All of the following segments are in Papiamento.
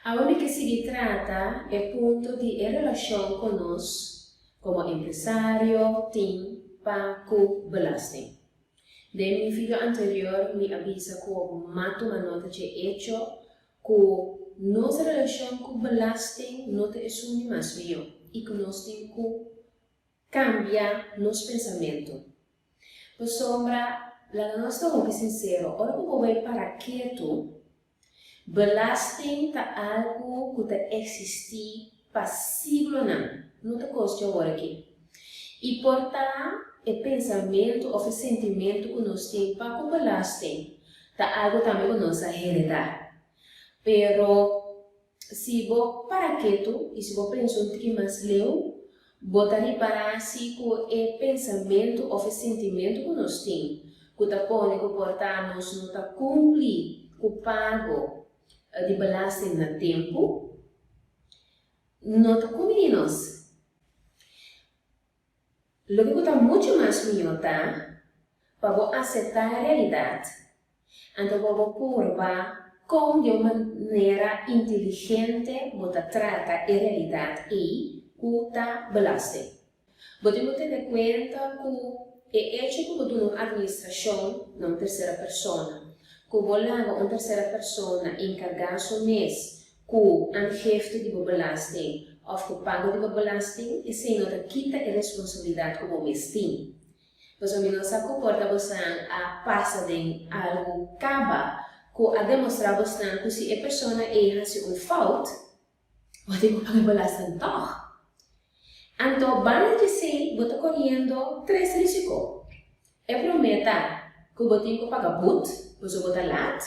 Awe mi ke sigui trata e punto di e relashon ku nos komo empresario tin pa ku belasting. Den mi video anterior mi a bisa ku m'a tuma nota dje echo ku nos relashon ku belasting no ta esun di mas mihó i ku nos tin ku kambia nos pensamentu. Pasobra, laga nos ta hopi sinsero, ora ku bo bai para ketu, belasting ta algu ku ta eksistí pa siglonan, no ta kos di awor aki. I por ta e pensamentu òf e sentimentu ku nos tin pa ku belasting ta algu tambe ku nos a heredá. Pero Si bo para ketu i si bo pensa un tiki mas leu, bo ta ripará si ku e pensamentu òf e sentimentu ku nos tin, ku ta pone ku por ta nos no ta kumpli ku pago di belasting na tempu, no ta kumbiní nos. Loke ku ta muchu mas mihó ta pa bo aseptá e realidat, anto pa bo purba kon di un manera inteligente bo ta trata e realidat ei ku ta belasting. Bo tin ku tene kuenta ku e echo ku bo duna un atministrashon na un tersera persona, ku bo laga un tersera persona enkargá su mes Ku aangifte di bo belasting òf ku pago di bo belasting, esei no ta kita e responsabilidat ku bo mes tin. Pasobra mi no sa ku por ta bosnan a pasa den algu kaba ku a demostrá bosnan ku si e persona ei hasi un fout, bo tin ku paga e belasting tòg. Anto banda di esei bo ta koriendo tres risiko. E promé ta ku bo tin ku paga but pasobra bo ta lat.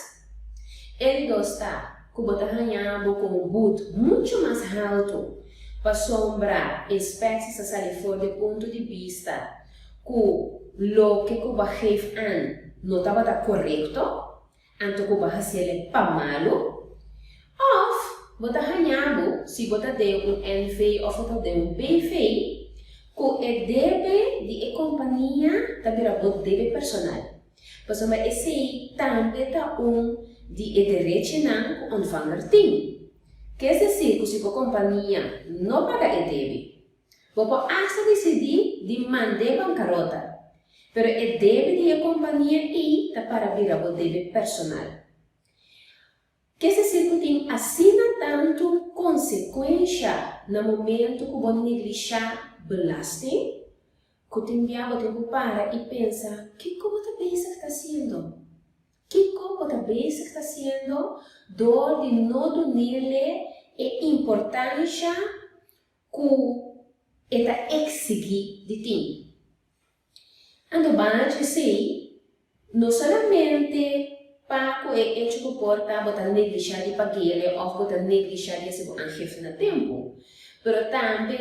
E di dos ta ku bo ta haña bo ku un but muchu mas haltu pasobra inspeksie sa sali for di e punto di bista ku loke ku bo a geef an no tabata korekto. Anto ku bo a hasiel pa malu? Òf bo ta haña bo, si bo ta den un NV òf bo ta den un BV, ku e debe di e kompania ta bira bo debe personal. Pasobra esei tambe ta un di e derechinan ku ontvanger tin. Kes desir ku si bo kompania no paga e debe, Bo por asta disidí di mand'é bankarota, pero e debe di e kompania ei ta para bira bo debe personal. Kes esir ku tin asina tantu konsekuensha na momentu ku bo neglishá belasting, ku tin bia bo tin ku para i pensa kiko bo ta bezig ta hasiendo. Kiko bo ta bezig ta hasiendo dor di no dun'é e importansha ku e ta eksigí di tin. Anto banda dje esei, no solamente pa ku e echo ku por ta bo ta neglishá di pag'ele òf bo ta neglishá di hasi bo aangifte na tempu, pero tambe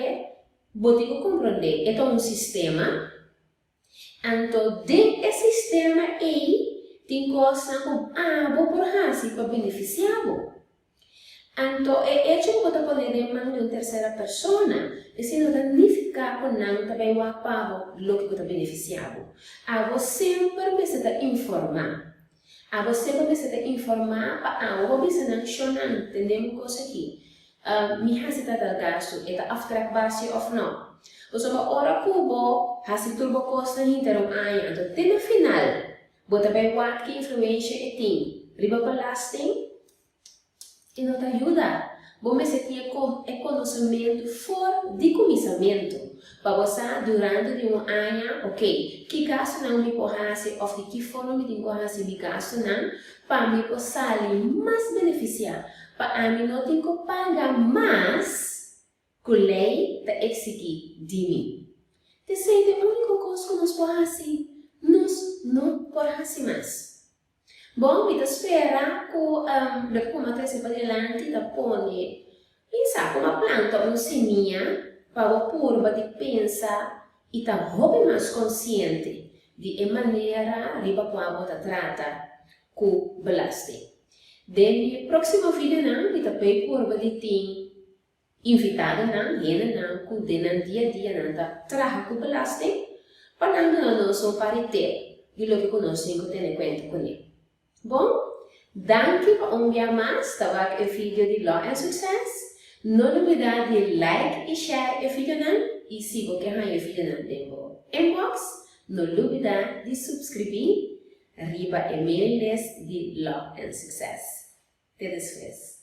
bo tin ku komprondé e ta un sistema. Anto den e sistema ei tin kosnan ku abo por hasi pa benefisiá bo. Anto e echo ku bo ta pone den man di un tersera persona, esei no ta nifiká ku nan ta bai wak pa bo loke ku ta benefisiá bo. Abo semper mester ta informá. Abo semper mester ta informá pa abo bo bisa nan, Shonnan, tende mi kos aki. Mi hasi ta tal gastu, e ta aftrekbaar si òf nò? Pasobra ora ku bo hasi tur bo kosnan hinter un aña, anto te na final bo ta bai wak ki influensha e tin riba belasting, E no ta yuda. Bo mester tin e e konosementu for di kuminsamentu pa bo sa durante di un aña, ok, ki gastunan mi por hasi òf di ki forma mi tin ku hasi mi gastunan pa mi por sali mas benefisiá, pa ami no tin ku paga mas ku lei ta eksigí di mi. T'esei ta e úniko kos ku nos por hasi, nos no por hasi mas. Bon, mi ta spera ku loke ku mi a trese padilanti ta pone pensa ku mi a planta un simia pa bo purba di pensa i ta hopi mas konsiente di e manera riba kua bo ta trata ku belasting. Den mi próksimo videonan mi ta pei purba di tin Invitadonan, hendenan ku den nan dia dia nan ta traha ku belasting, pa nan duna nos un par di tep di loke ku nos tin ku tene kuenta kuné. Bon, Danki pa un dia mas ta wak e video di Law and Success. No lubidá di like i share e videonan i si bo ke haña e videonan den bo inbox, no lubidá di suskribí riba e mailing list di Law and Success. Te despues.